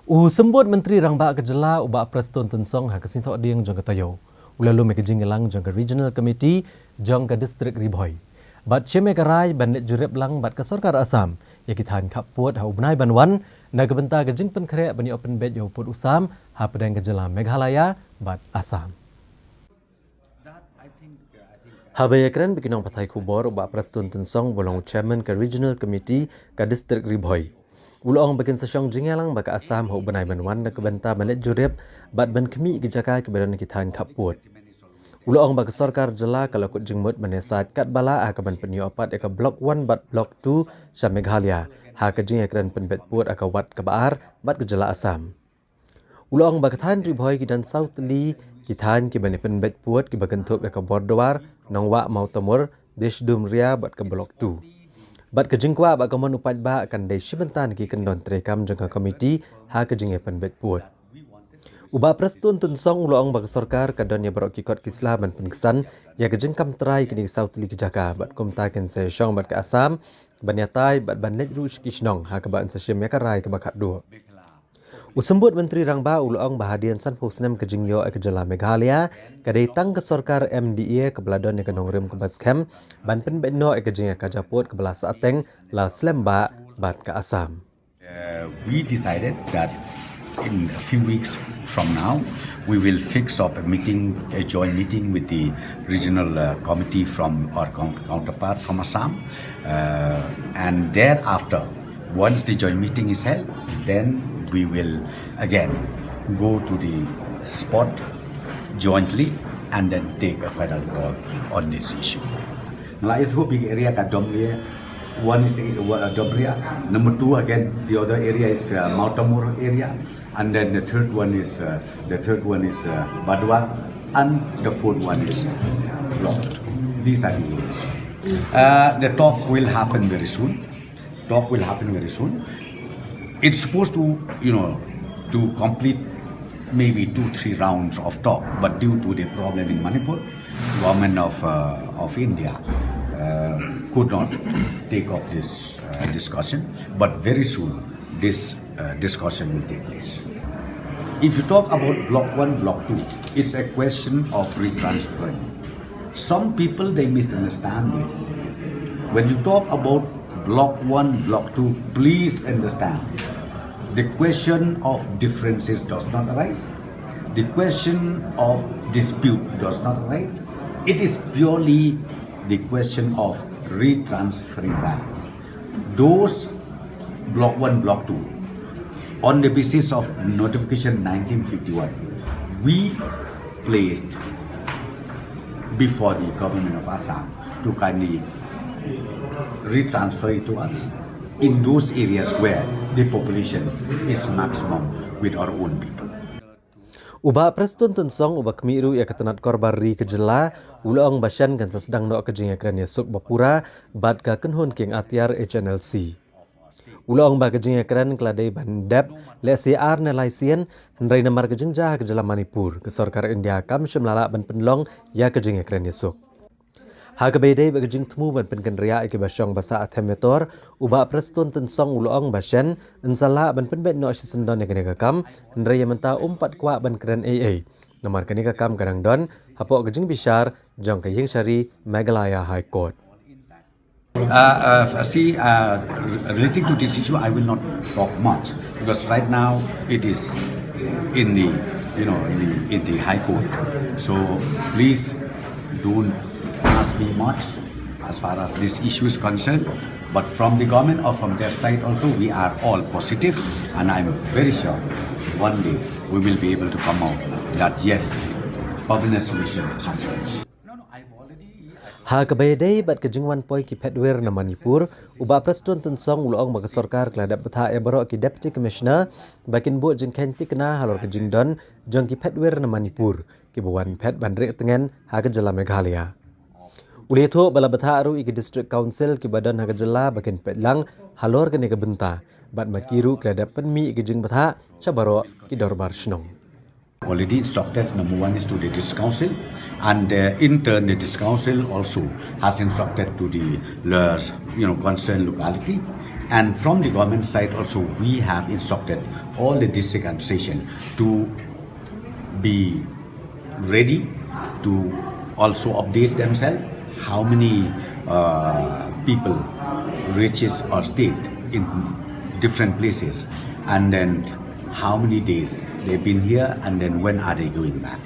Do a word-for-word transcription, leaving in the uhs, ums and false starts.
U Symbud Myntri Rangbah ka Jylla u Bah Prestone Tynsong ha ka Sngi Thohdieng jong ka taïew u la lum ïa ka jingïalang jong ka Regional Committee jong ka District Ri Bhoi bad shim ïa ka rai ban leit jurip lang bad ka Sorkar Assam ïa ki thaiñ khappud ha u bnai ban wan na ka bynta ka jingpynkhreh ban ïoh pynbeit ïa u pud u sam hapdeng ka jylla Meghalaya bad Assam. Haba ïakren bad ki nongpathai khubor, u Bah Prestone Tynsong uba long u Chairman ka Regional Committee ka District Ri Bhoi u la ong ba kin sa shong jingïalang bad ka Assam ha u bnai ban wan na ka bynta ban leit jurip bad ban khmih ïa ki jaka kiba don ki thaiñ khappud. U la ong ba ka Sorkar Jylla ka la kut jingmut ban ïasaid katba lah ha kaban pynïoh pat ïa ka Block One bad Block Two sha Meghalaya ha ka jingïakren pynbeit pud ha ka wat kaba ar bad ka jylla Assam. U la ong ba ka thaiñ Ri Bhoi ki don saw tylli ki thaiñ kiban pynbeit pud kiba kynthup ïa ka Bordwar, Nongwah, Mawtamur, Dishdumria bad ka Block Two. Bad ka jingkwah bad ka mon u paidbah kan dei shi bynta na ki kyndon treikam jong ka komiti ha ka jingïapynbeit pud. U Bah Prestone Tynsong u la ong ba ka Sorkar ka don ïa baroh ki kot ki sla ban pynksan ïa ka jingkam trai kine ki saw tylli ki jaka bad kumta kin sa ïashong bad ka Assam ban ïatai bad ban leit ruh sha ki shnong ha kaba yn sa shim ïa ka rai kaba khatduh. U Symbud Myntri Rangbah u la ong ba hadien sanphew snem ka jingïoh ïa ka jylla Meghalaya, ka dei tang ka sorkar M D A kaba la don ïa ka nongrim kaba skhem ban pynbeit noh ïa ka jingïakajia pud kaba la sahteng, la slem bha bad ka Assam. Uh, we decided that in a few weeks from now, we will fix up a meeting, a joint meeting with the regional uh, committee from our coun- counterpart from Assam. Uh, and thereafter, once the joint meeting is held, then we will again go to the spot jointly and then take a final call on this issue. Nga la ïathuh bad ki area ka Domria, one is uh, Domria, number two again the other area is uh, Mawtamur area, and then the third one is uh, the third one is uh, Badwa, and the fourth one is Lot. These are the areas. Uh, the talk will happen very soon. Talk will happen very soon. It's supposed to, you know, to complete maybe two, three rounds of talk, but due to the problem in Manipur, government of uh, of India uh, could not take up this uh, discussion. But very soon, this uh, discussion will take place. If you talk about Block One, Block Two, it's a question of retransferring. Some people they misunderstand this. When you talk about Block One, Block Two, please understand the question of differences does not arise. The question of dispute does not arise. It is purely the question of retransferring back those Block One, Block Two, on the basis of notification nineteen fifty-one, we placed before the government of Assam to kindly retransfer it to us in those areas where the population is maximum with our own people. U Bah Prestone Tynsong uba khmih ruh ïa ka tnat korbar ri ka jylla, u la ong ba shen kan sa sdang noh ka jingïakren ïasuk ba pura bad ka kynhun kieng atiar H N L C. U la ong ba ka jingïakren ka la dei ban dep lehse ar ne lai sien, hynrei namar ka jingjia ha ka jylla Manipur, ka sorkar India kam shym la lah ban pynlong ïa ka jingïakren ïasuk. Ha kaba ïadei bad ka jingthmu ban pynkynriah ïa kiba shong ba sah ha them ïator, u Bah Prestone Tynsong u la ong ba shen yn sa lah ban pynbeit noh shisyndon ïa kane ka kam, hynrei ïa mynta um pat kwah ban kren ei ei. Namar kane ka kam ka dang don hapoh ka jingbishar jong ka Ïingshari Meghalaya High Court. Uh, uh, see, uh, relating to this issue, I will not talk much because right now it is in the, you know, in the, in the High Court. So please don't ask me much as far as this issue is concerned. But from the government or from their side also, we are all positive, and I'm very sure one day we will be able to come out that yes, permanent solution has reached. Ha kaba ïadei bad ka jingwan poi ki phetwir na Manipur, u Bah Prestone Tynsong u la ong ba ka sorkar ka la dep bthah ïa baroh ki Deputy Commissioner ba kin buh jingkheiñ thikna halor ka jingdon jong ki phetwir na Manipur kiba wan phet ban rieh tngen ha ka jylla Meghalaya. U la ïathuh ba la bthah ruh ïa ki District Council kiba don ha ka jylla ba kin peit lang halor kane ka bynta bad ma ki ruh ki la dep pynmih ïa ki jingbthah sha baroh ki dorbar shnong. Already instructed, number one is to the district council, and uh, in turn the district council also has instructed to the, uh, you know, concerned locality. And from the government side also, we have instructed all the district administration to be ready to also update themselves, how many uh, people reaches our state in different places, and then how many days they've been here, and then when are they going back.